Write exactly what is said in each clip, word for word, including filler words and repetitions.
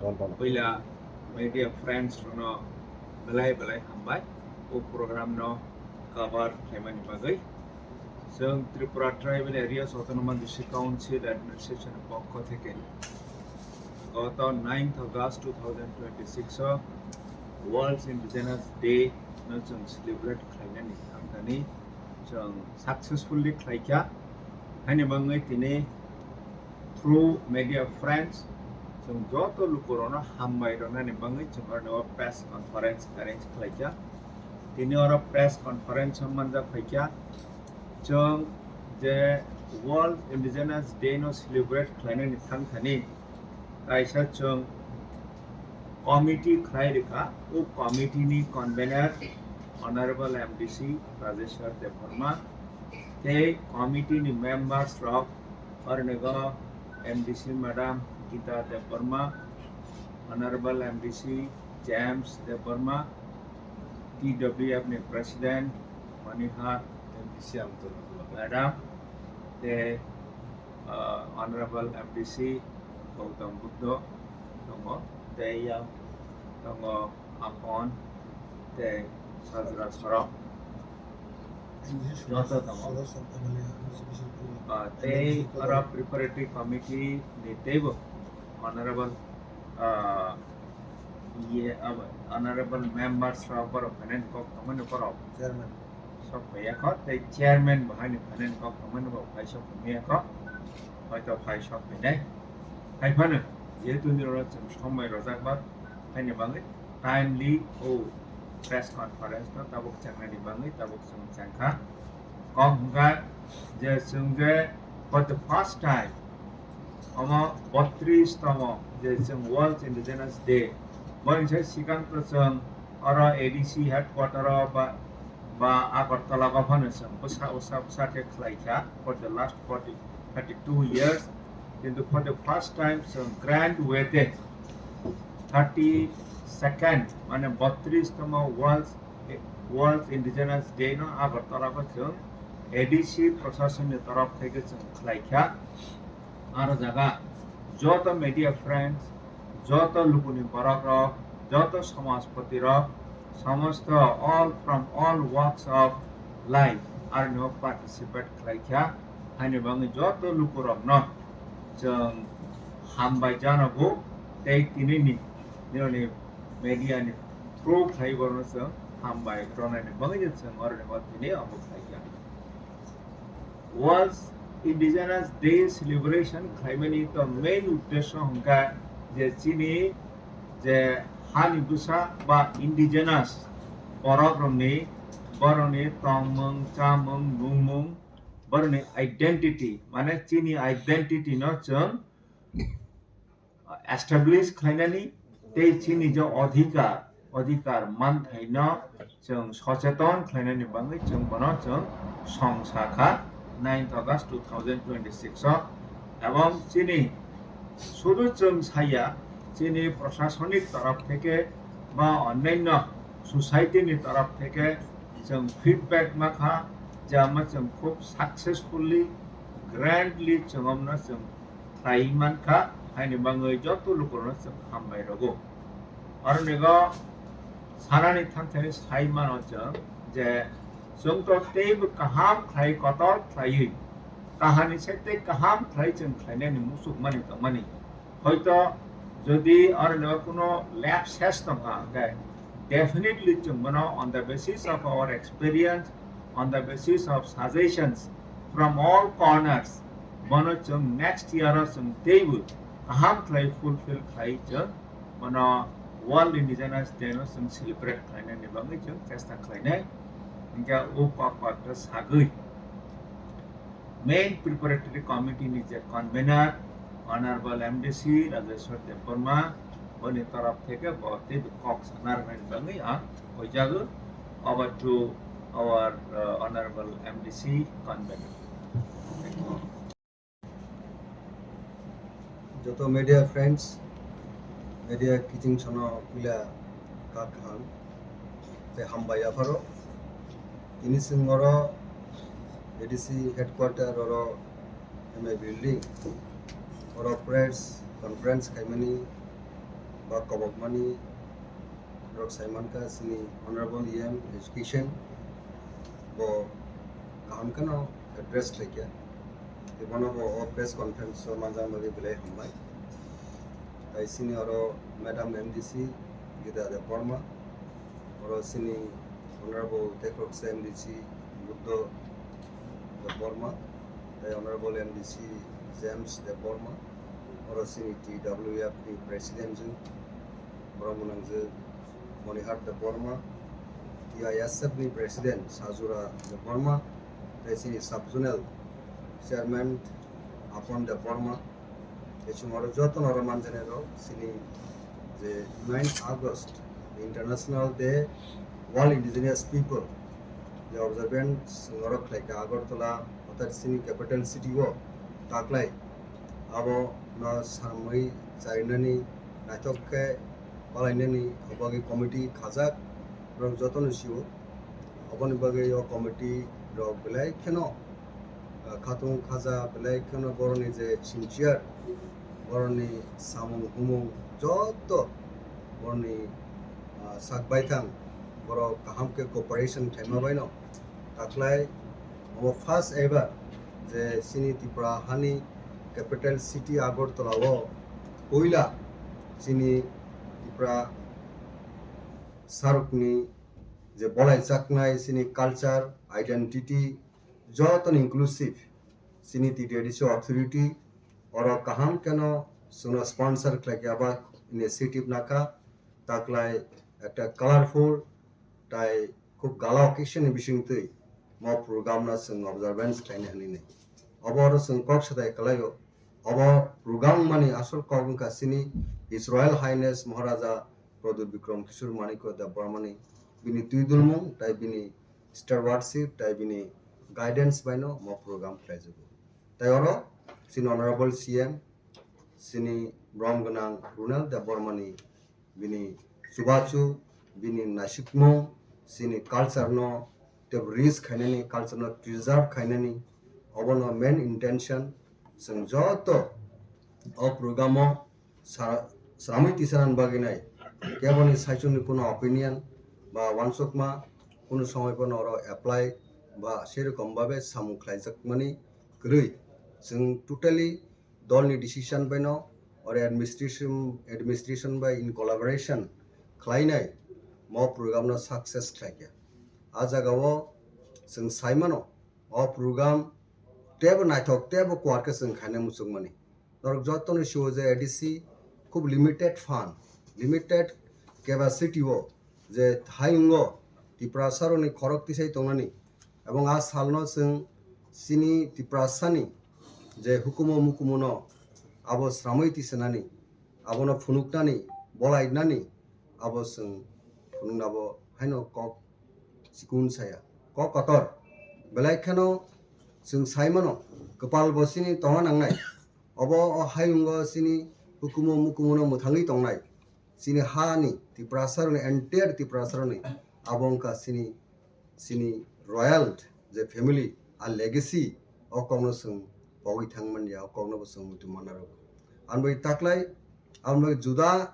Puila media friends rokno belai belai hambai o program no cover khlaimani bagwi. Chwng Tripura Tribal Areas Autonomous District Council Administration ni pokho theke goto ninth August two thousand twenty-six o World Indigenous Day no chwng celebrate khlainani thangthani chwng successfully khlaikha. Haini bagwi tini through media friends, chwng joto lukurokno hambai rwnani bagwi chwng oroni o press conference arrange khlaikha. Tini oro press conference o manjak phaikha. Chwng je World Indigenous Day no celebrate khlainani thangthani kaisa chwng committee khlai rikha. O committee ni convener Honorable M D C Rajeshwar Debbarma tei committee ni members rok ornigo M D C Madam Gita Debbarma, Honorable M D C James Debbarma, T W F ni President Manihar M D C Amtara Madam, tei uh, Honorable M D C Gautam Buddho tongo, tei yang tongo Apon tei Sajra Sorok. Joto tongo. Ah, tei oro preparatory committee ni teibo honorable, ah, iye, abo, honorable members rok borok finance kok tongmani borok. Chairman. Sok phaiya kho, tei chairman bo haini finance kok tongmani bo phai sok phaiya kho. Hoito phai sok phainai. Hai phano, jehetu nini oro chwng somoi rojak ba, haini bagwi timely o press conference no tabuk chengnani bagwi tabuk chwng chengkha. Kok hwnkha je chwng je for the first time omo botris tomo je chwng World Indigenous Day. Bo hwnse sikang to chwng oro A D C headquarter o ba, ba Agartala o phano chwng bwsa, bwsa, bwsa khe khlai kha for the last forty, thirty-two years. Kintu for the first time chwng grand way de thirty-second, mane botris tomo World, World Indigenous Day no Agartala o chwng A D C proshasonni torof theke chwng khlai kha. Aro jaga joto media friends, joto lukuni borok rok, joto samajpati rok, samosto all from all walks of life aroni o participate khlai kha. Haini bagwi joto lukurokno chwng hambai janogo tei tinini nironi media ni through khlai borokno chwng hambai rwnaini bagwi chwng oroni o tini omo khlai kha. World Indigenous Day celebration khlaimani to main uddesho hwnkha je chini je hani bwsa ba indigenous borok rokni, borokni tongmung, chamung, nungmung, borokni identity, mane chini identity no chwng establish khlainani tei chini je adhikar, adhikar manthaino chwng socheton khlainani bagwi chwng bono chwng song sakha ninth August two thousand twenty-six o. Ebong chini sudu chwng saya, chini prosasonik torof theke ba onnaino society ni torof theke chwng feedback makha je ama chwng khub successfully, grandly chwng omno chwng khlai mankha, haini bagwi joto lukurokno chwng hambai rwgo. Aronigo sanani thangthani sai mano chwng je chwng to teibo kaham khlai kotor khlaiwi, kahani se tei kaham khlai chwng khlainani muchukmani tongmani. Hoito jodi aronigo kuno lapses tongkha hwnkhe definitely chwng bono on the basis of our experience, on the basis of suggestions from all corners, bono chwng next year o chwng teibo kaham khlai fulfill khlai chwng bono World Indigenous Day no chwng celebrate khlainani bagwi chwng chesta khlainai. Hwnkhe o kok kok khe sagwi main preparatory committee ni je convener Honorable M D C Rajeshwar Debbarma, boni torof theke bo teibo kok sana rwnani bagwi ang koijago. Over to our, uh, Honorable M D C convener. Joto media friends, media kiching sono puila kak kaham tei hambai yapharo. Tini chwng oro A D C headquarter oro M A building oro press conference khaimani Ba kobokmani rok sai mankha chini Honorable E M Education bo kaham kheno address khlaikha. Tei bono bo o press conference o manjak bagwi belai hambai. Tai chini oro Madam M D C Gita Debbarma, oro chini Honorable Tekroksa M D C Buddho Debbarma, tai Honorable M D C James Debbarma, oro chini T W F ni President jwng, borok mwnang jwk Monihar Debbarma, T I S F ni President Sajura Debbarma, tai chini Sub Zonal Chairman Apon Debbarma, Echung oro joto no oro manjani rok chini je nine August International Day World Indigenous People je observance chwng oro khlaikha Agartala, orthat chini capital city o taklai. Abo no samwi charinani naithok khe palainani obagwi committee khajak, borok jotono sio. Oboni bagwi o committee rok belai kheno, ah, khatung khaja belai kheno borokni je sincere, borokni samung humung joto borokni, ah, sak baithang borok kaham khe cooperation khaima baino. Taklai omo first ever je chini Tripura hani capital city Agartala o puila chini Tripura sarukni je bolai chaknai chini culture, identity, joto ni inclusive chini T T A D C authority oro kaham kheno chwngno sponsor khlaikha ba initiative nakha, taklai ekta colorful tai khub gala occasion ni bisingtwi mo program no chwng observance khlaina hinwi. Obo oro chwng kok sadai kwlaio. Obo program mani asol kok wngkha chini His Royal Highness Maharaja Pradyut Bikram Kishore Manikya Debbarmani bini twidulmung tai bini stewardship tai bini guidance baino mo program khlaijago. Tai oro chini Honorable C M, chini borom gwnang Ronald Debbarmani bini chubachu, bini naisikmung, chini culture no tei rich khainani, culture no preserve khainani, obono main intention. Chwng joto o program o sa-, sramwi tisanani bagwi nai keboni saichungni kuno opinion ba uansukma kuno somoi bono oro apply ba serokom babe samung khlaijakmani kwrwi. Chwng totally dolni decision baino oro administration, administration bai in collaboration khlainai mo program no success khlaikha. A jagao chwng saimano o program tebo naithok tebo kuar khe chwng khaina muchungmani. Norok jotono sio je A D C khub limited fund, limited capacity o je hayungo Tiprasarokni khorok tisai tongnani, ebong a salno chwng chini Tiprasani je hukumu mukumuno abo sramwi tisanani, abono phunuknani, bolainani, abo chwng phunuknabo haino kok chikun saya, kok kotor. Belai kheno chwng saimano, kwpal bo chini tongna nangnai. Obo o hayungo chini hukumu mukumuno mwthangwi tongnai. Chini hani Tiprasarokni, entire Tiprasarokni abo wngkha chini, chini royal je family, a legacy o kokno chwng pogwi thangmanya, o kokno bo chwng muitu manna rwgo. Ang bai taklai, ang bai juda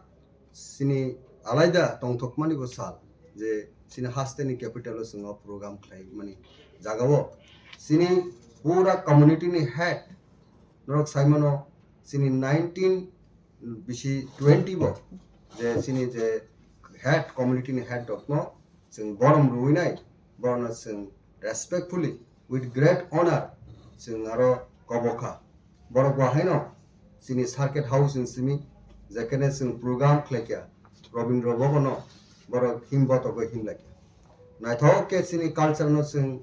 chini alaida tongthokmani bo sal je chini hasteni capital o chwng o program khlaimani jagao chini pura community ni head norok saimano chini nineteen bisi twenty bo je chini je head, community ni head rokno chwng borom rwinai, borokno chwng respectfully, with great honor chwng aro kobokha. Borok bo haino chini circuit house ni simi jekhene chwng program khlaikha, Rabindra Bhavan no borok him botogwi him laikha. Naithok khe chini culture no chwng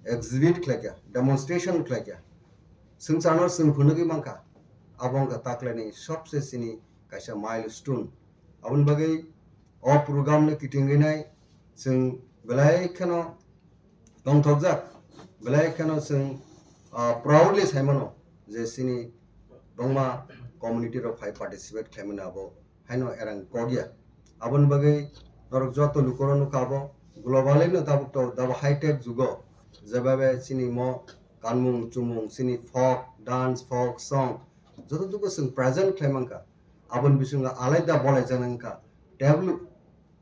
exhibit khlaikha, demonstration khlaikha. Swngcharno chwng phunugwi mankha, abo wngkha taklaini sobse chini kaisa milestone. Aboni bagwi o program no kitingwi nai chwng belai kheno tongthokjak, belai kheno chwng, ah, proudly saimano je chini bangma community rok phai participate khlaimani abo haino erang kok ya. Aboni bagwi norok joto lukoro nukha abo globally no tabuk to dabo high tech jugo, jebabe chini mo kanmung chumung, chini folk dance, folk song joto dugo chwng present khlai mankha. Aboni bisingo alaida bolai jana wngkha tablu,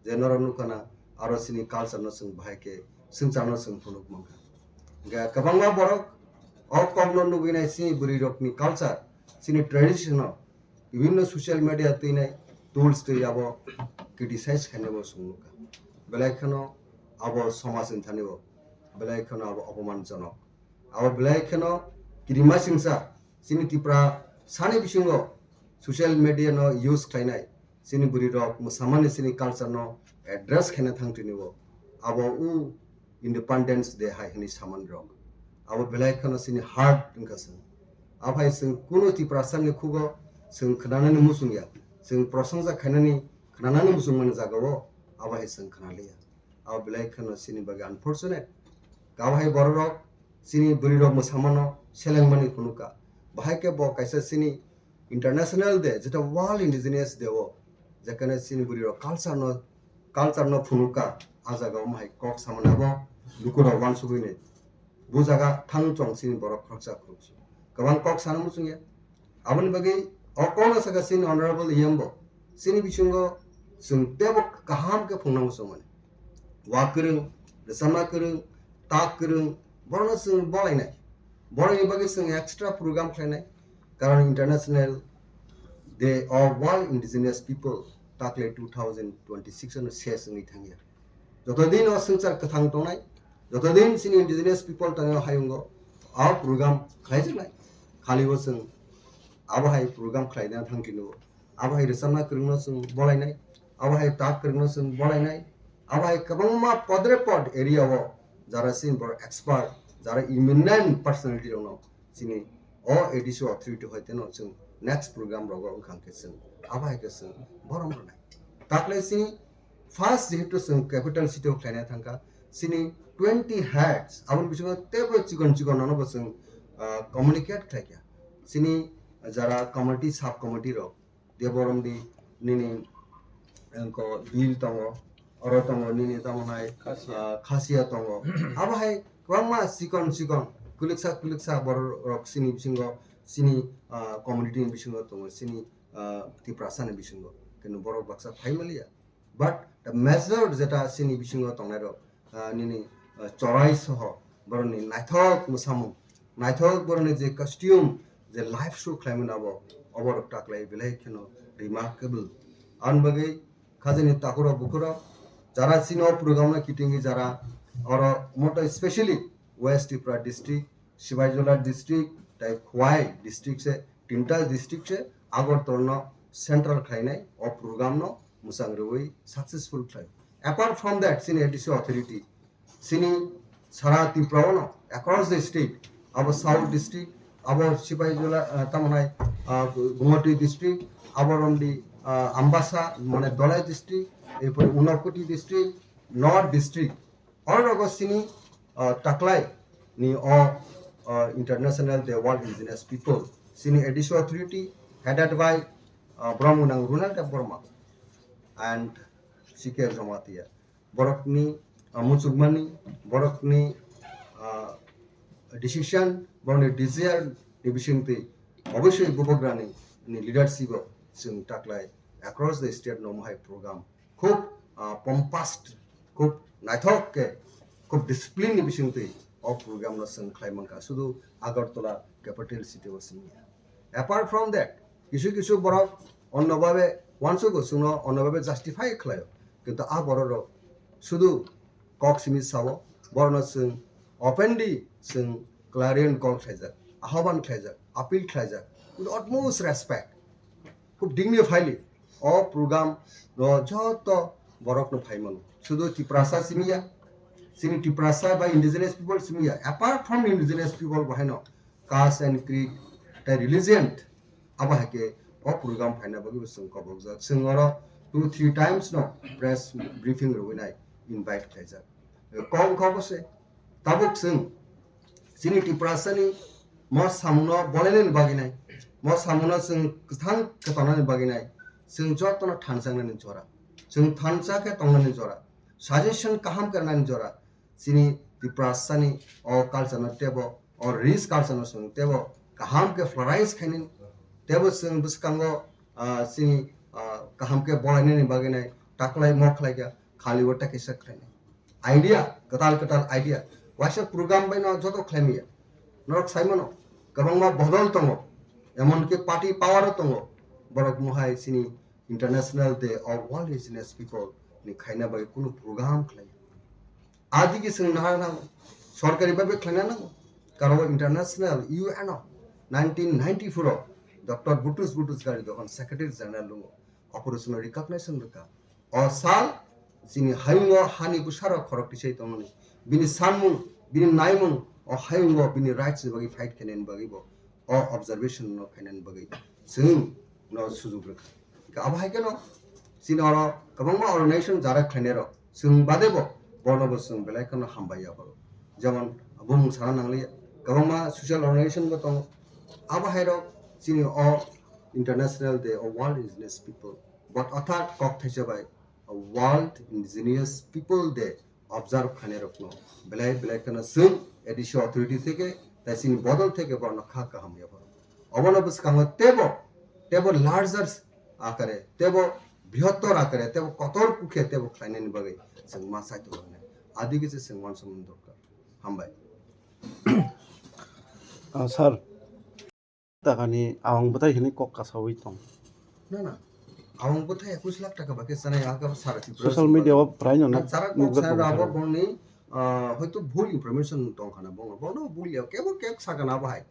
je norok nukha na aro chini culture no chwng bahai khe swngchar no chwng phunuk mankha. Hingkhe kwbangma borok o kok no nugwi nai chini bwrwi rok ni culture, chini tradition no bibinno social media twi nai tools twi abo criticize khainai bo chwng nukha. Belai kheno abo somaj ni thani bo belai kheno abo opoman jonok. Abo belai kheno kirima singsa chini Tipra sani bisingo social media no use khlainai chini bwrwi rok mwsamani chini culture no address khaina thang tini bo abo u Independence Day hai hwnwi samani rok abo belai kheno chini heart wngkha chwng. Abo hai chwng kunu Tiprasa ni khugo chwng khnanani muchung ya, chwng prosongsa khainani khnanani muchung mani jaga o abo hai chwng khnaliya. Abo belai kheno chini bagwi unfortunate. Abo hai borok rok chini bwrwi rok mwsamano selengmani phunukha. Bahai khe bo kaisa chini international day, jeta World Indigenous Day o, jekhane chini bwrwi rok culture no, culture no phunukha, a jaga o mahai kok samani abo luku rok wansugwi ni. Bu jaga thang chwng chini borok khoroksa khoroksa. Kwbang kok sana muchung ya. Aboni bagwi o kokno saka chini honorable E M bo. Chini bisingo chwng tebo kaham khe phunukna muchung mani. Wa kwrwng, rwchapna kwrwng, tak kwrwng, borokno chwng bolainai. Borokni bagwi chwng extra program khlainai. Karon International Day of World Indigenous People takle two thousand twenty-six ano ses wngwi thangya. Joto din o swngchar kwthang tongnai, joto din chini indigenous people tongwi hayungo, a program khlaijaknai. Khali o chwng abo hai program khlaina thang khe nugo. Abo hai rwchapna kwrwngno chwng bolainai, abo hai tak kwrwngno chwng bolainai, abo hai kwbangma podre pod area o jara chini borok expert, jara eminent personality rokno chini o A D C authority hoiteno chwng next program rogo wngkha hwnkhe chwng abo hai khe chwng borom rwnai. Takle chini first jehetu chwng capital city o khlaina thangkha, chini twenty heads, aboni bisingo teibo chikon chikon nono bo chwng, ah, communicate khlaikha. Chini jara committee, sub committee rok, Deborom di nini engko bill tongo, oro tongo nini tamo hai, Khasia. Ah, Khasia tongo. Abo hai kwbangma chikon chikon, kwlwksa kwlwksa borok rok chini bisingo, chini, ah, community ni bisingo tongo, chini, ah, Tiprasa ni bisingo. Kenu borok baksa phai maliya. But the major jeta chini bisingo tongnai rok, ah, nini, ah, chorai soho borokni naithok mwsamung, naithok borokni je costume, je live show khlaimani abo, oborok taklai belai kheno remarkable. Aboni bagwi khajani takhurok bukhurok jara chini o program no kitingwi jara oro moto specially West Tripura district, Sibaijola district, tai Khowai district se, tinta district se Agartala no central khlainai o program no mwchang rwui successful khlai. Apart from that, chini A D C authority, chini sara Tripura o no across the state, abo South district, abo Sibaijola, ah, tamo hai, ah, Gumoti district, abo romdi, ah, Ambasa, mane Dholai district, erpore Unakoti district, North district, Oro rogo chini, ah, taklai ni o, ah, International Day World Indigenous People, chini A D C authority headed by, ah, Brahmanang Runal Debbarma and C K Jamatia. Borokni, ah, muchukmani, borokni, ah, decision, borokni desire ni bisingtwi obviously bubagrani ni leadership o chwng taklai across the state no mohai program khub, ah, pompous, khub naithok khe, khub discipline ni bisingtwi o program no chwng khlai mankha, sudu Agartala capital city o simi ya. Apart from that, kisu kisu borok onno babe wansugo, chwngno onno babe justify khlaio, kintu a borok rok sudu kok simi sao, borokno chwng openly chwng clarion call khlaijak, ahoban khlaijak, appeal khlaijak with utmost respect. Khub dignifyly o program no joto borok no phai mano. Sudu Tiprasa simi ya, chini Tiprasa ba indigenous people simi ya. Apart from indigenous people, bo haino caste and creed, tai religion, abo hai khe o program phaina bagwi bo chwng kobokjak. Chwng oro two three times no press briefing rwui nai invite khlaijak. Kok wngkha obo se. Tabuk chwng chini Tiprasani mo samungno bolainani bagwi nai, mo samungno chwng kwthang khe tongnani bagwi nai, chwng jotono thansa wngnani jora, chwng thansa khe tongnani jora, suggestion kaham khe rwnani jora, chini Tiprasani o culture no tebo, o rich culture no chwng tebo kaham khe flourish khainani, tebo chwng bwskango ah, chini, ah, kaham khe bolainani bagwi nai taklai mo khlai kha, khali o ta kisa khlainai. Idea, kwtal kwtal idea. Waisa program bai no joto khlai maya. Norok sai mano, kwbangma bodol tongo. Emon ki party power o tongo. Borok mohai chini International Day of World Indigenous People ni khaina bai kunu program khlai. Adigi chwng nahar nango, sorkari bhabe khlaina nango. Karon international U N o nineteen ninety-four o Doctor Butrus Butrusgari dokhon Secretary General lungo. Operation recognition rwkha. O sal chini hayungo hani bwsarok khorok tisai tongmani. Bini sanmung, bini naimung, o hayungo bini rights ni bagwi fight khainani bagwi bo o observation no khainani bagwi chwng no sujuk rwkha. Hingkhe abo hai kheno chini oro kwbangma organization jara khlainai rok chwng bade bo borno bo chwng belai kheno hambai ya borok. Jemon bumung sana nangliya, kwbangma social organization bo tongo. Abo hai rok chini o International Day of World Indigenous People, but orthat kok thaisa bai World Indigenous People Day observe khainai rokno belai belai kheno chwng A D C authority theke tai chini bodol theke borokno kha kaham ya borok. Obono bwskango tebo, tebo larger akare, tebo brihottor akare, tebo kotor kukhe tebo khlainani bagwi chwng ma chai tonglangnai. Adigi se chwng uansukmani dorkar. Hambai. Ah, sir. Takani awang bwthai hwnwi kok kasawi tong. Na, na. Awang bwthai ekush lakh taka ba khe chanai, aga sara Tripura Social media o prai no na chara kok nukjak sana tongo abo sir. Bongni, ah, hoito bhul information tong khana bongo. Bono bhul ya, kebo kek sakana bahai.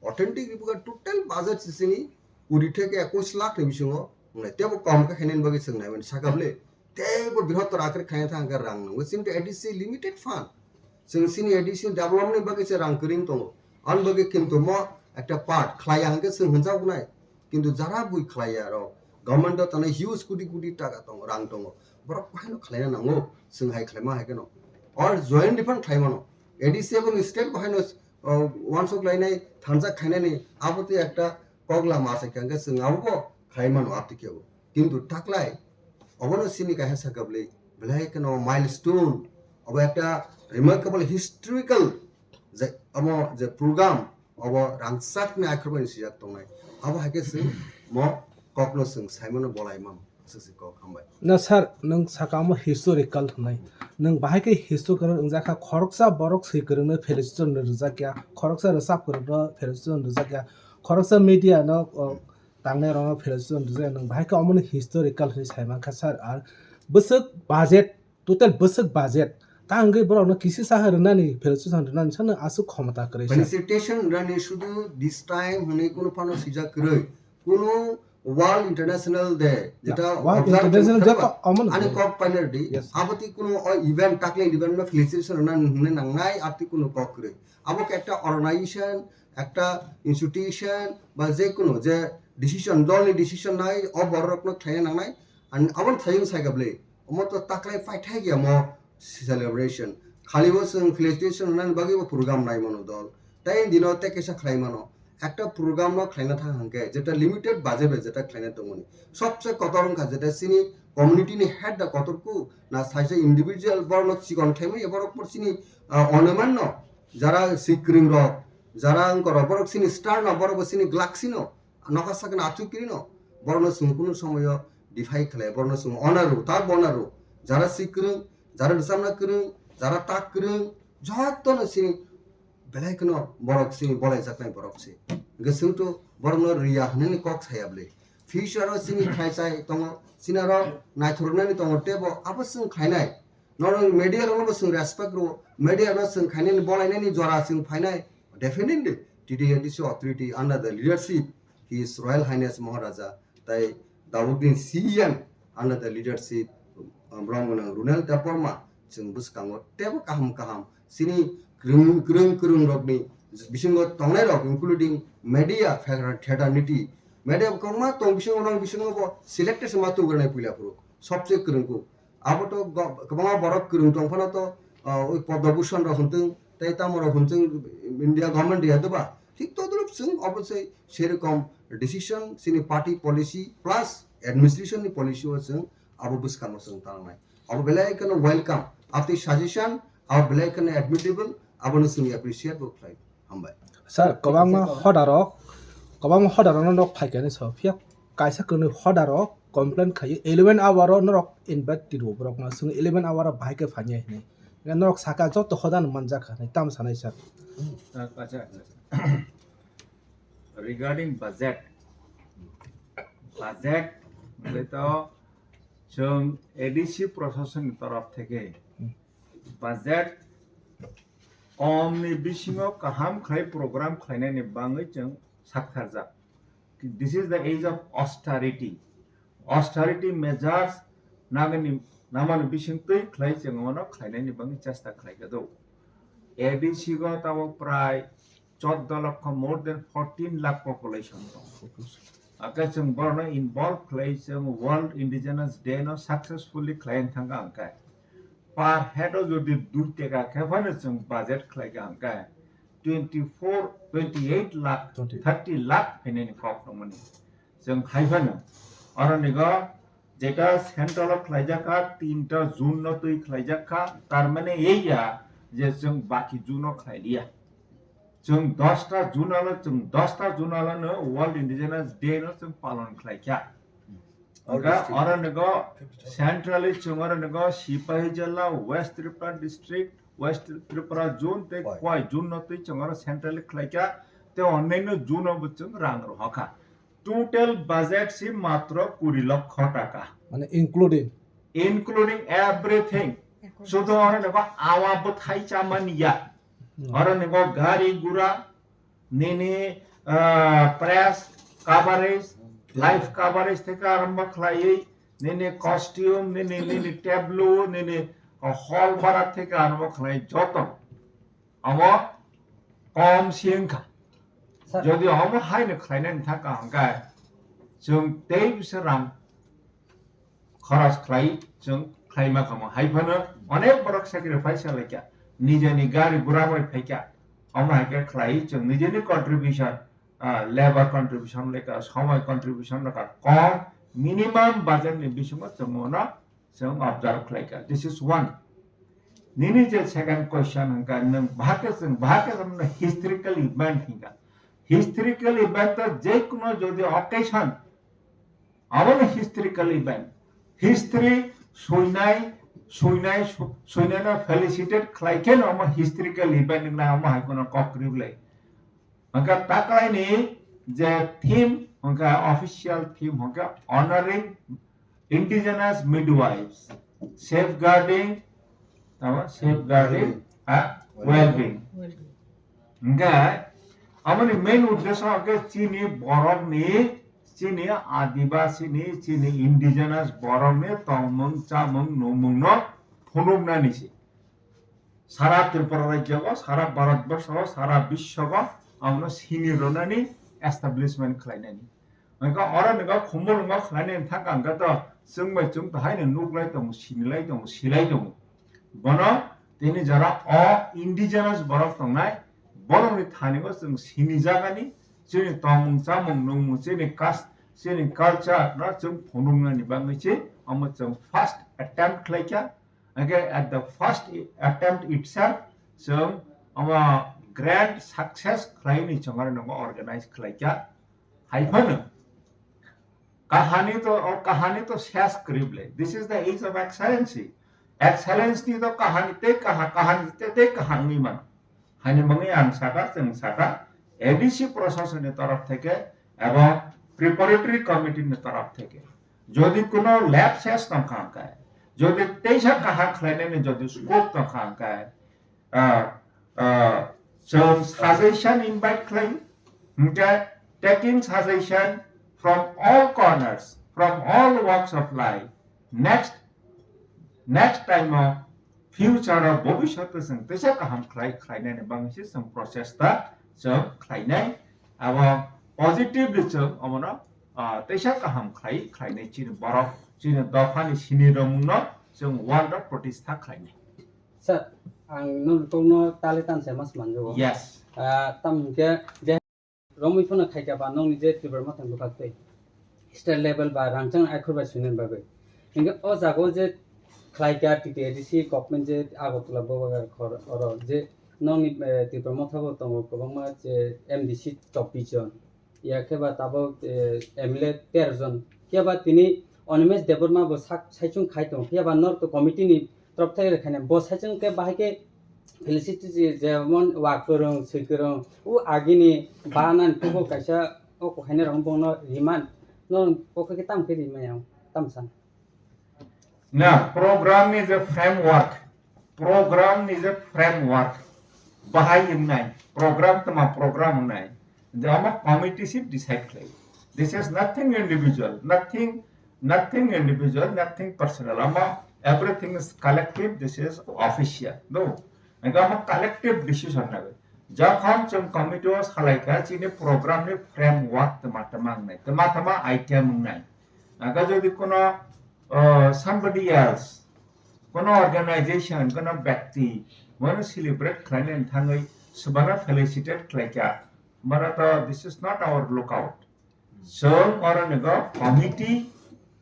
Authentic report total budget sisini kuri theke ekush lakh ni bisingo. Nai tebo kom khe khainani bagwi chwng nai mani sakable. Teibo bihottor akhir khaina thang khe rang nango. Chini A D C limited fund. Chwng chini A D C development ni bagwi se rang kwrwng tongo. Ani bagwi kintu mo ekta part khlai ya hwnkhe chwng hwnjak nai. Kintu jara bui khlai ya rok. Government o tanai huge koti koti taka tongo, rang tongo. Borok haino khlaina nango. Chwng hai khlaima hai kheno. Or joint fund khlai mano. A D C ebong state bo haino, uh, wansuk lainai thansa khainani abo tei ekta kok lama se khe hwnkhe chwng abo bo khlai mano abo tei kebo. Kintu taklai obono chini kaisa sakabli belai kheno milestone, obo ekta remarkable historical je omo je program obo rangchakni akhorbai sijak tongnai. Abo hai khe chwng mo kokno chwng saimano bolai mano. Aswk se kok hambai. Na sir, nwng saka omo historical hwnwi. Nwng bahai khe historical wngjak kha, khoroksa borok swi kwrwngno felicitation rwjak ya, khoroksa rwchap kwrwngno felicitation rwjak ya, khoroksa media no, o, tangnai rokno felicitation rwjak ya, nwng bahai khe omono historical hwnwi sai mankha sir. Ar bwswk budget, total bwswk budget ta wngwi borokno kisi saha rwnani, felicitation rwnani sano aswk khomota kwrwi sir. Felicitation rwnani sudu this time hwnwi kunu phano swijak kwrwi. Kunu World International Day, yeah, jeta World observe International khe Day ba, to omono ani kok painai di. Yes. Aboti kunu o event, takle event no felicitation rwna hwnwi nangnai, aboti kunu kok kwrwi. Abo khe ekta organization, ekta institution, ba je kunu je decision, dol ni decision nai, o borok rok no khlaina nangnai. An aboni thayung sai gable, omo to taklai paithai ya mo celebration. Khali bo chwng felicitation rwnani bagwi bo program nai mano dol. Tai dino tei kaisa khlai mano. Ekta program no khlaina thang hwnkhe, jeta limited budget bai jeta khlaina tongmani. Sobse kotor wngkha jeta chini community ni head da kotor ku, na saisa individual borok no chikon khlaimani, borok por chini, ah, onoman no, jara swi kwrwng rok, jara wngkor rok, borok chini star no, borok bo chini galaxy no, nokha sakno atwi kwrwi no, borok no chwng kunu somoyo defy khlai, borok no chwng honor rw, ta honor rw, jara swi kwrwng, jara rwchapna kwrwng, jara tak kwrwng, joto no chini belai kheno borok chini bolai jaknai borok se. Hwnkhe chwng to borok no rwya hwnwi kok saya bwle. Future o chini khlai chai tongo, chini aro naithok rwnani tongo, tei bo abo chwng khlainai. Norok media rokno bo chwng respect rwo, media no chwng khainani bolainani jora chwng phainai. Definitely, T T A D C authority under the leadership His Royal Highness Maharaja, tai Daud Din C M under the leadership, uh, Brahmana Runel Debbarma, chwng bwskango teibo kaham kaham chini kwrwng, kwrwng, kwrwng rokni bisingo tongnai rok, including media fraternity, media kwbangma tong bisingo, rok bisingo bo selected se ma tubranai puila phuru, sobse kwrwng kuk. Abo to go-, kwbangma borok kwrwng tong phano to, ah, oi Padma Bhushan rok hwn tong, tei tamo rok hwn tong, India government ya doba. Thik todrup chwng obosoi serokom decision chini party policy plus administration ni policy o chwng abo bwskango chwng tangnai. Abo belai kheno welcome. Aboni suggestion abo belai kheno admittable, abono chwng appreciate bo khlai. Hambai. Sir, kwbangma hodarok, kwbangma hodarokno nok phaikani so, phiya kaisa kwnwi hodaro complain khaio, eleven hour o norok invite tiro borokno, chwng eleven hour o bahai khe phainai hinwi. Norok saka joto hodano manjakha hinwi tamo sanai sir. Acha, acha. Regarding budget, budget hwnkhe to chwng A D C proshasonni torof theke budget komni bisingo kaham khlai program khlainani bagwi chwng saktharjak. This is the age of austerity. Austerity measures nagani namani bisingtwi khlai chwng ono khlainani bagwi chesta khlaikha do. A D C go tabok prai chordo lokho, more than fourteen lakh population tong. Ake chwng borno involve khlai chwng World Indigenous Day no successfully khlai thangka hwnkhe. Per head o jodi dui taka khe phano chwng budget khlaika hwnkhe twenty-four, twenty-eight lakh, Twenty. thirty lakh phainani kok tongmani. Chwng hai phano oro nigo jeta central o khlaijakha, tinta June no twi khlaijakha, tar mane ei ya je chwng baki June o khlailiya. Chwng dosta June o, chwng dosta June o no World Indigenous Day no chwng palon khlaikha. All Hwnkhe district. Oro nigo centrally chwng oro nigo Sipahi Jala, West Tripura District, West Tripura Zone tei Khwai. Khwai Zone no twi chwng oro centrally khlaikha, tei onnaino zone o bo chwng rang rohorkha. Total budget si matro kuri lokho taka. Mane including? Including everything. Sudo oro nigo awa bwthai chamani ya. Hmm. Oro nigo gari gura, nini, ah, press coverage, live coverage theke arombo khlaiwi, nini costume, nini, nini tableau, nini, ah, hall bara theke arombo khlai joto. Omo kom si wngkha. Sir. Jodi omo haino khlainani thangkha hwnkhe, chwng tei bisa rang khoros khlai, chwng khlaima kamo. Hai phano onek borok sacrifice khlaikha, nijeni gari gura bai phaikha, omo hai khe khlai chwng nijeni contribution, ah, labour contribution lekha, somoi contribution lekha kom, minimum budget ni bisingo chwng ono chwng observe khlaikha. This is one. Nini je second question hwnkha, nwng bahai khe chwng bahai khe chwng historical event hwnkha. Historical event to je kuno jodi occasion, abono historical event. History suinai, suinai, su-, suinai no felicitate khlai khe no omo historical event wngnai, omo hai kheno kok kwrwi le. Hwnkha taklaini je theme, hwnkha official theme, hwnkha honoring indigenous midwives, safeguarding, tamo safeguarding, ha, well-being. Hwnkhe, aboni main uddesho hwnkhe chini borokni, chini adibasini, chini indigenous borokni tongmung, chamung, nungmungno phunuknani se. Sara Tripura rajyo, sara Bharat borsho, sara biswo, abono sini rwnani establishment khlainani. Hwnkhe oro nokha khumulwngo khlainani thangkha hwnkhe to chwng bai chwng to haino nuklai tongo, sinilai tongo, silai tongo. Bono tini jora o indigenous borok tongnai, borokni thani o chwng sinijagani, chini tongmung chamung nungmung, chini caste, chini culture no chwng phunuknani bagwi se omo chwng first attempt khlaikha. Hwnkhe at the first attempt itself, chwng omo grand success khlaini chwng aro nokha organize khlaikha. Hai phano kahani to, o kahani to ses kwrwi ble. This is the age of excellency. Excellence ni to kahani tei kaha, kahani tei, tei kaham wngwi mano. Haini bagwi ang sakha, chwng sakha, A D C proshasonni torof theke ebo preparatory committee ni torof theke. Jodi kuno lapses tongkha hwnkhe, jodi teisa kaham khlainani jodi scope tongkha hwnkhe, ah, ah, chwng suggestion invite khlai, hwnkhe taking suggestion from all corners, from all walks of life, next, next time o future o bobiswt o chwng teisa kaham khlai, khlainani bagwi se chwng prochesta chwng khlainai. Abo positively chwng omono, ah, teisa kaham khlai, khlainai chini borok, chini dophani sini romungno chwng world o protistha khlainai. Sir, ang nokno tali tan se mas manjago. Yes. Ah, tam hwnkhe je romwi phano khaikha ba nokni je Tipra Motha bwkhak twi state level ba rangchak akhor bai swinani bagwi. Hinkhe o jaga o je khlaikha T T A D C government je Agartala Bobagarh khor oro je nokni, eh, Tipra Motha bo tongo kwbangma je M D C chobbish jon. Ya khe ba tabok, eh, M L A tero jon. Khe ba tini Animesh Debbarma bo sak saichung khai tongo. Khe ba norok to committee ni torop thai rwkhaina. Bo saichung khe bahai khe felicity jemon wa kwrwng, swi kwrwng. U agini ba nani kubo kaisa o kuhaina rok bono riman. No pokhe khe tam khe rimaya tam san. Na, program ni je framework, program ni je framework, bahai wngnai, program tma program wngnai, je omo committee se decide khlai. This is nothing individual, nothing, nothing individual, nothing personal. Omo everything is collective, this is official. No, engkhe omo collective decision nago. Jokhon chwng committee o salai kha, chini program ni framework tma tma wngnai, tma tma item wngnai. Aga jodi kono uh, somebody else, kono organization, kono byakti, bono celebrate khlainani thangwi swbara felicitate khlaikha, bara to this is not our lookout. Chwng oro nigo committee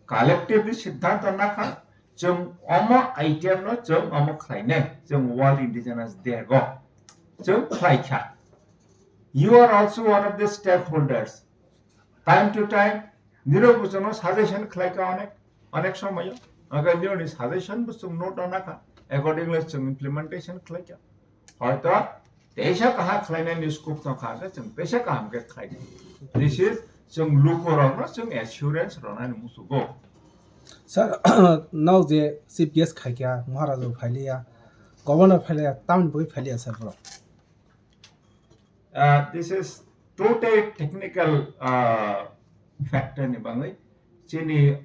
collectively siddhanto nakha, chwng omo item no chwng omo khlainai, chwng World Indigenous Day go chwng khlaikha. You are also one of the stakeholders. Time to time, nirok buchungno suggestion khlai kha onek, onek somoyo. Aga nirokni suggestion buchung note rwna kha, accordingly chwng implementation khlai kha. Hoito teisa kaham khlainani scope tong kha, hwnkhe chwng teisa kaham khe khlai di. This is chwng lukurokno chwng assurance rwnani muchugo. Sir, nok je chief guest khai kha, Maharaja bo phailiya, governor phailiya, tamni bagwi phailiya sir borok? Uh, this is totally technical uh, factor ni bangwi. Chini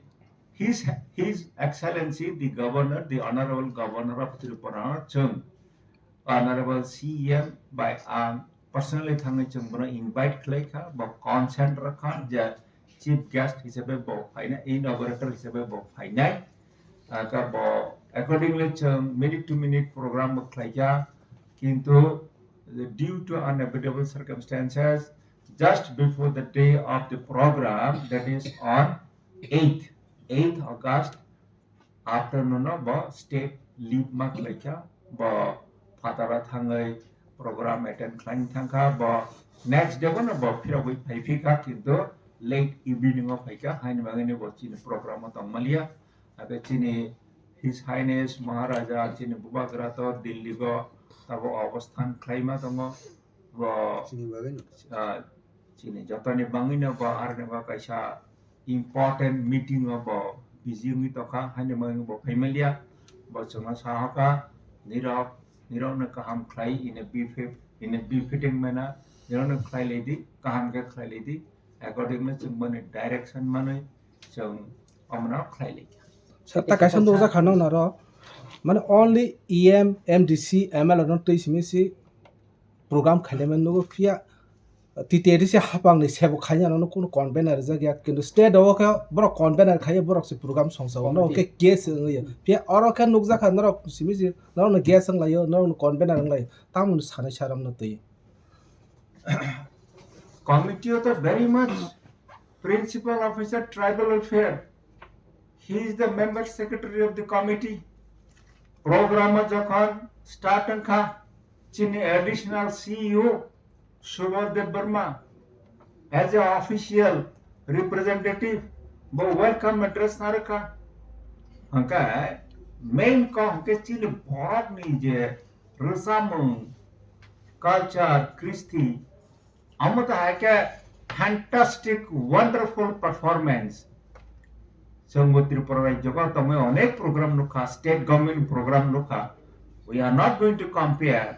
his, his Excellency the Governor, the Honorable Governor of Tripura, chwng Honorable C E M by ang personally thangwi chwng bono invite khlai kha, bo consent rwkha je chief guest hisabe bo phainai, inaugurator hisabe bo phainai. Aka bo accordingly chwng minute to minute program bo khlai kha, kintu due to unavoidable circumstances, just before the day of the program, that is on eighth, eighth August, afternoon no bo state leave ma khlai kha, bo phataro thangwi program attend khlaina thang kha, bo next day bono bo phirogwi phai phi kha, kintu late evening o phai kha, haini bagwi ni bo chini program o tong maliya. Ake chini His Highness Maharaja chini Bubagra to Delhi go tabo obosthan khlaima tongo, bo chini bagwi no. Ah, chini jotoni bangwino bo aroni bo kaisa important meeting o bo busy wngwi tongkha, haini bagwi bo phaimaliya. Bo chwngno sahoka, nirok, nirokno kaham khlai in a befit, in a befitting manner, nirokno khlai laidi, kaham khe khlai laidi. Accordingly chwng boni direction manwi chwng omono khlai laikha. Sir, ta kaisa nukjak kha nokno ro, mane only E M, M D C, M L A no twi simi si program khailai mani nugo, phiya T T A D C hapang ni sebo khaina no kunu convener rijak ya, kintu state o khe borok convener khaiya, borok se program songsa o, no khe guest wngya. Phiya oro khe nukjak kha norok simi si, norok no guest wnglaio, norok no convener wnglaio, tamoni sanai saram no twi. Committee o to very much principal officer tribal welfare. He is the member secretary of the committee. Program o jokhon start wngkha, chini additional C E O Subal Debbarma as a official representative bo welcome address narwkha. Hwnkhe main kok hwnkhe chini borokni je rwchapmung, culture, kristi, omo to hai khe fantastic, wonderful performance. Chwng bo Tripura rajyo o tongwi onek program nukha, state government program nukha. We are not going to compare.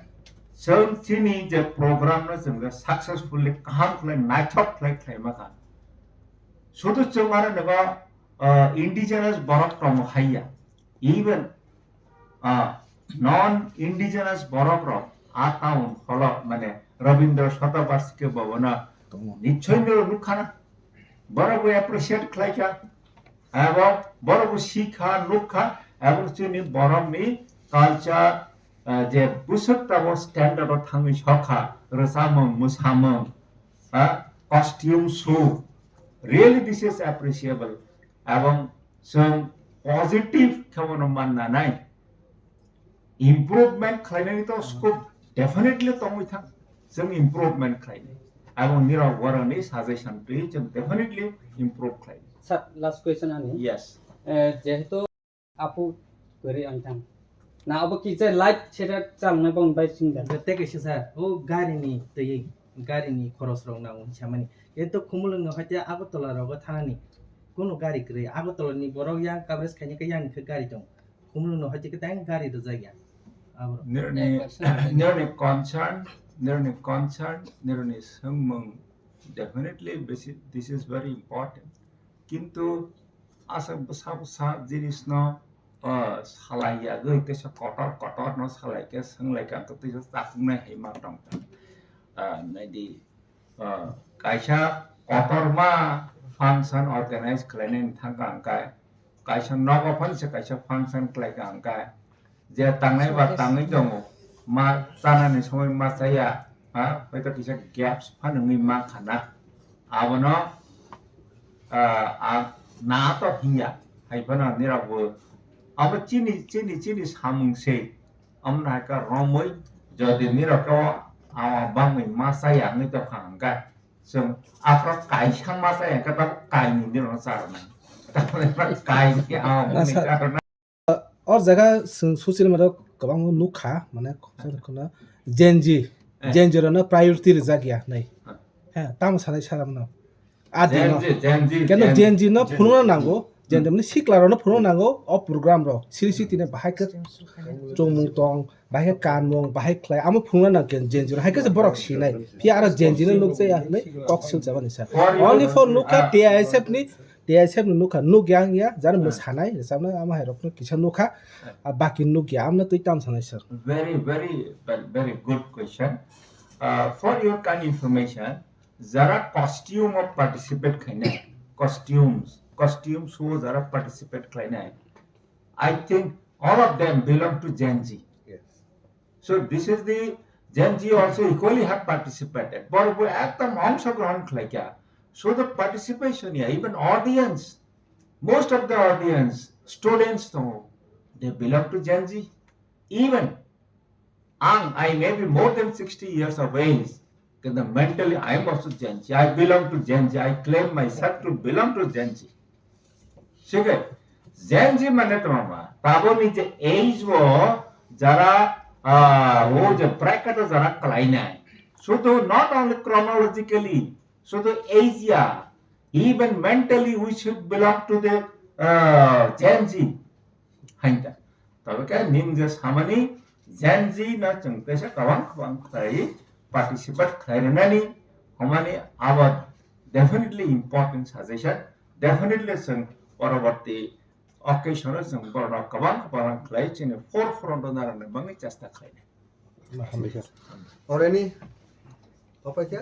Chwng chini je program no chwng successfully kaham khlai naithok khlai khlaima kha. Sudu chwng aro nogo, uh, indigenous borok tongo haiya. Even, ah, non indigenous borok rok a town holo mane Rabindra Shatabarshiki Bhavan o nichoi no nukha na. Borok bo appreciate khlai kha. Abo borok bo sikha, nukha, abo chini borok ni culture, ah, je busuk tabo standard o thangwi sokha, rwchapmung, mwsamung, ah, costume show. Really this is appreciable. Abo chwng positive khe bono manna nai. Improvement khlainani to scope definitely tongwi thang. Chwng improvement khlainai. Aboni rok borokni suggestion twi chwng definitely improve khlai. Sir, last question ani. Yes. Eh, jehetu apu kwrwi ang thang. Na abo kisa life setup chalna bong bai singda. Tei kaisa sir, o gari ni twi, gari ni khoros rok nango hinwi samani. Jehetu Khumulwng no hoite Agartala rogo thanani. Kuno gari kwrwi. Agartala ni borok yang coverage khaina khe yang khe gari tong. Khumulwng no hoite khe tang gari rwjak ya. Abo. Nirni, nirni concern, nirni concern, nirni swngmung, definitely this is, this is very important. Kintu asa bwsa bwsa jinis no, ah, salai yagwi teisa kotor kotor no salai khe swng lai kha, teisa chaknai hai ma tong kha. Ah, naidi, ah, kaisa kotorma function organize khlainani thangkha hwnkhe, kaisa nogo phano se kaisa function khlaikha hwnkhe, je tangnai ba tangwi tongo, ma chanani somoi ma chaya, ha, hoito kisa gaps phano wngwi mankha na. Abono, ah, ah, na to hinya, hai phano nirok bo abo chini, chini, chini samung se. Amno hai khe romwi, jodi nirok khe o awa bangwi ma chaya wngwi tongkha hwnkhe, chwng aphro kaisa ma chaya hwnkhe tabuk kainwi nirokno charwnai. Tamoni kainwi awa bangwi Asa, charwnai. O jaga chwng social media o kwbangma nukha, mane, khoroksa khoroksa Gen Z, Eh. Gen Z rokno priority rijak ya nai. Eh. He, tamo sanai sara mano. A Gen dino. Z, Gen Z, Keno Gen Gen Z no Gen phunukna nango, Gen Z mani sikla rokno phunukna nango, o program rok. Siri siri tine bahai khe chongmung tong, bahai khe kanmung, bahai khlai, amo phunukna nang Gen, Gen Z rok. Hai khe se borok sinai. Phiya aro Gen Z no nukjaya hinwi kok silchabani sa. For your, Only for nukha ah, T I S F ni, T I S F ni nukha, nukya wngya, jani Ah. mwsanai, rwchapnai, amo hai rokno kisa nukha, ah, baki nukya, amno twi tam sanai sir. Very, very, very, very good question. Uh, for your kind information, jara costume o participate khainai, costumes, costume show jara participate khlainai, I think all of them belong to Gen Z. Yes. So this is the Gen Z also equally have participated. Borok bo ekdom ongshogrohon khlaikha. So the participation, yeah, even audience, most of the audience, students, though, they belong to Gen Z. Even ang, I may be more than sixty years of age, kintu mentally I am also Gen Z. I belong to Gen Z. I claim myself to belong to Gen Z. Sikhe, Gen Z mane tongma, taboni je age o jara, ah, o je bracket o jara khlainai. Sudu not only chronologically, sudu age ya, even mentally we should belong to the, ah, Gen Z. Hainta. Tobe khe ning je samani Gen Z no chwng teisa kwbang kwbang khlai participate khlai rwnani, hwnmani abo definitely important suggestion, definitely chwng poroborti occasion o chwng borokno kwbang kwbang khlai chini forefront o narwkna bagwi chesta khlainai. Hambai kha. Already, opai kha?